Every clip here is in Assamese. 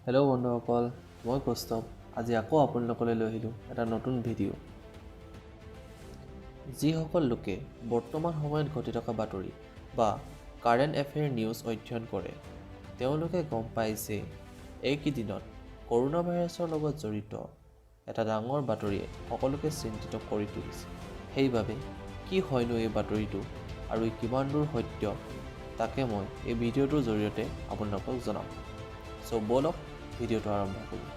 হেল্ল' বন্ধুসকল, মই কৌস্তভ। আজি আকৌ আপোনালোকলৈ লৈ আহিলোঁ এটা নতুন ভিডিঅ'। যিসকল লোকে বৰ্তমান সময়ত ঘটি থকা বাতৰি বা কাৰেণ্ট এফেয়াৰ নিউজ অধ্যয়ন কৰে, তেওঁলোকে গম পায় যে এইকেইদিনত কৰোণা ভাইৰাছৰ লগত জড়িত এটা ডাঙৰ বাতৰিয়ে সকলোকে চিন্তিত কৰি তুলিছে। সেইবাবে কি হয়নো এই বাতৰিটো আৰু ই কিমান দূৰ সত্য, তাকে মই এই ভিডিঅ'টোৰ জৰিয়তে আপোনালোকক জনাম। চ' ব'লক, ভিডিঅ'টো আৰম্ভ কৰোঁ।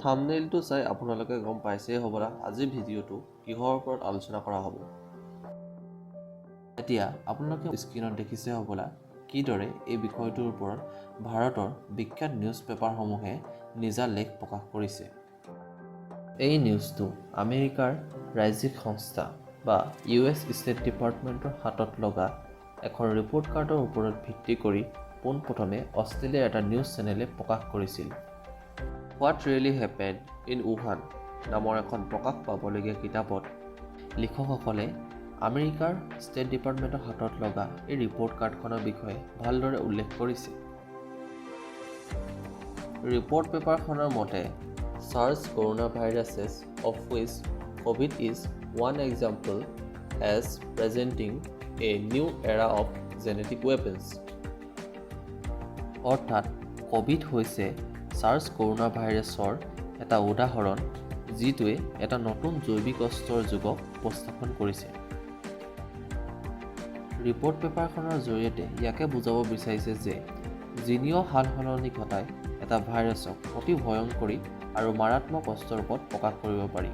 থাম্বনেইলটো চাই আপোনালোকে গম পাইছেই হ'বলা আজিৰ ভিডিঅ'টো কিহৰ ওপৰত আলোচনা কৰা হ'ব। এতিয়া আপোনালোকে স্ক্ৰীণত দেখিছে হ'বলা কিদৰে এই বিষয়টোৰ ওপৰত ভাৰতৰ বিখ্যাত নিউজ পেপাৰসমূহে নিজা লেখ প্ৰকাশ কৰিছে। এই নিউজটো আমেৰিকাৰ ৰাজ্যিক সংস্থা বা ইউ.এছ. ষ্টেট ডিপাৰ্টমেণ্টৰ হাতত লগা এখন ৰিপৰ্ট কাৰ্ডৰ ওপৰত ভিত্তি কৰি পোনপ্ৰথমে অষ্ট্ৰেলিয়াৰ এটা নিউজ চেনেলে প্ৰকাশ কৰিছিল। "What Really Happened in Wuhan" নামৰ এখন প্ৰকাশ পাবলগীয়া কিতাপত লিখকসকলে আমেৰিকাৰ ষ্টেট ডিপাৰ্টমেণ্টৰ হাতত লগা এই ৰিপৰ্ট কাৰ্ডখনৰ বিষয়ে ভালদৰে উল্লেখ কৰিছে। ৰিপৰ্ট পেপাৰখনৰ মতে, SARS corona viruses, of which COVID is one example, as presenting a new era of genetic weapons. অৰ্থাৎ ক'ভিড হৈছে ছাৰ্ছ কৰোণা ভাইৰাছৰ এটা উদাহৰণ, যিটোৱে এটা নতুন জৈৱিক অস্ত্ৰৰ যুগক উপস্থাপন কৰিছে। ৰিপৰ্ট পেপাৰখনৰ জৰিয়তে ইয়াকে বুজাব বিচাৰিছে যে জিনীয় সাল সলনি ঘটাই এটা ভাইৰাছক অতি ভয়ংকৰী আৰু মাৰাত্মক অস্ত্ৰৰ ৰূপত প্ৰকাশ কৰিব পাৰি,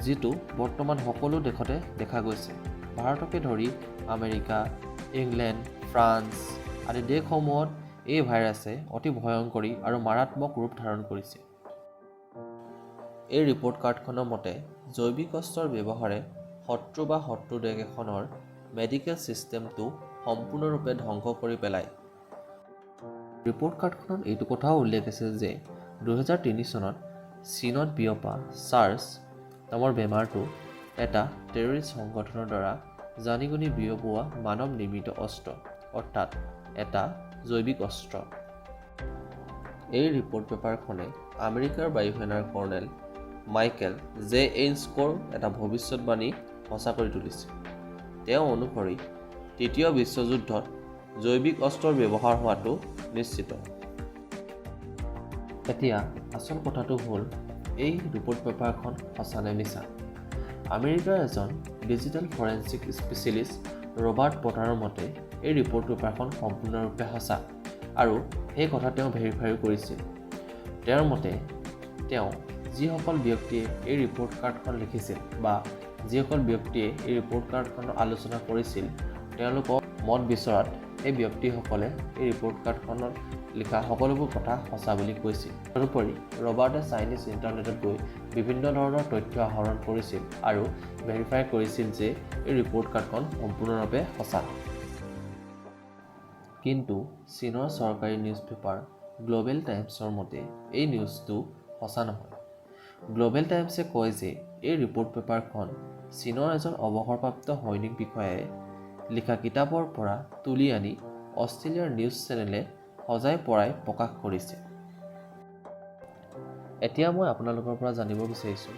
যিটো বৰ্তমান সকলো দেশতে দেখা গৈছে। ভাৰতকে ধৰি আমেৰিকা, ইংলেণ্ড, ফ্ৰান্স আদি দেশসমূহত এই ভাইৰাছে অতি ভয়ংকৰী আৰু মাৰাত্মক ৰূপ ধাৰণ কৰিছে। এই ৰিপৰ্ট কাৰ্ডখনৰ মতে, জৈৱিক অস্ত্ৰৰ ব্যৱহাৰে শত্ৰু বা শত্ৰু দেশ এখনৰ মেডিকেল ছিষ্টেমটো সম্পূৰ্ণৰূপে ধ্বংস কৰি পেলায়। ৰিপৰ্ট কাৰ্ডখনত এইটো কথাও উল্লেখ আছে যে 2003 চনত চীনত বিয়পা ছাৰ্ছ নামৰ বেমাৰটো এটা টেৰৰিষ্ট সংগঠনৰ দ্বাৰা জানি শুনি বিয়পোৱা মানৱ নিৰ্মিত অস্ত্ৰ, অৰ্থাৎ এটা জৈৱিক অস্ত্ৰ। এই ৰিপৰ্ট পেপাৰখনে আমেৰিকাৰ বায়ুসেনাৰ কৰ্ণেল মাইকেল জে এইন্স্কোৰ এটা ভৱিষ্যতবাণী সঁচা কৰি তুলিছে। তেওঁ অনুসৰি তৃতীয় বিশ্বযুদ্ধত জৈৱিক অস্ত্ৰৰ ব্যৱহাৰ হোৱাটো নিশ্চিত। এতিয়া আচল কথাটো হ'ল, এই ৰিপৰ্ট পেপাৰখন সঁচা নে মিছা? আমেৰিকাৰ এজন ডিজিটেল ফৰেনচিক স্পেচিয়েলিষ্ট ৰবাৰ্ট পটাৰৰ মতে, এই ৰিপৰ্ট পেপাৰখন সম্পূৰ্ণৰূপে সঁচা আৰু সেই কথা তেওঁ ভেৰিফাইও কৰিছিল। তেওঁৰ মতে, তেওঁ যিসকল ব্যক্তিয়ে এই ৰিপৰ্ট কাৰ্ডখন লিখিছিল বা যিসকল ব্যক্তিয়ে এই ৰিপৰ্ট কাৰ্ডখনৰ আলোচনা কৰিছিল, তেওঁলোকক মত বিচৰাত সেই ব্যক্তিসকলে এই ৰিপৰ্ট কাৰ্ডখনত লিখা সকলোবোৰ কথা সঁচা বুলি কৈছিল। তদুপৰি ৰবাৰ্টে চাইনিজ ইণ্টাৰনেটত গৈ বিভিন্ন ধৰণৰ তথ্য আহৰণ কৰিছিল আৰু ভেৰিফাই কৰিছিল যে এই ৰিপৰ্ট কাৰ্ডখন সম্পূৰ্ণৰূপে সঁচা। কিন্তু চীনৰ চৰকাৰী নিউজ পেপাৰ গ্ল'বেল টাইমছৰ মতে এই নিউজটো সঁচা নহয়। গ্ল'বেল টাইমছে কয় যে এই ৰিপৰ্ট পেপাৰখন চীনৰ এজন অৱসৰপ্ৰাপ্ত সৈনিক বিষয়াই লিখা কিতাপৰ পৰা তুলি আনি অষ্ট্ৰেলিয়াৰ নিউজ চেনেলে সজাই পৰাই প্ৰকাশ কৰিছে। এতিয়া মই আপোনালোকৰ পৰা জানিব বিচাৰিছোঁ,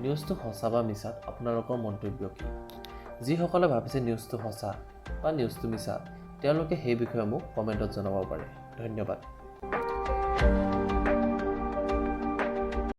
নিউজটো সঁচা বা মিছাত আপোনালোকৰ মন্তব্য কি? যিসকলে ভাবিছে নিউজটো সঁচা বা নিউজটো মিছা, তেওঁলোকে সেই বিষয়ে মোক কমেণ্টত জনাব পাৰে। ধন্যবাদ।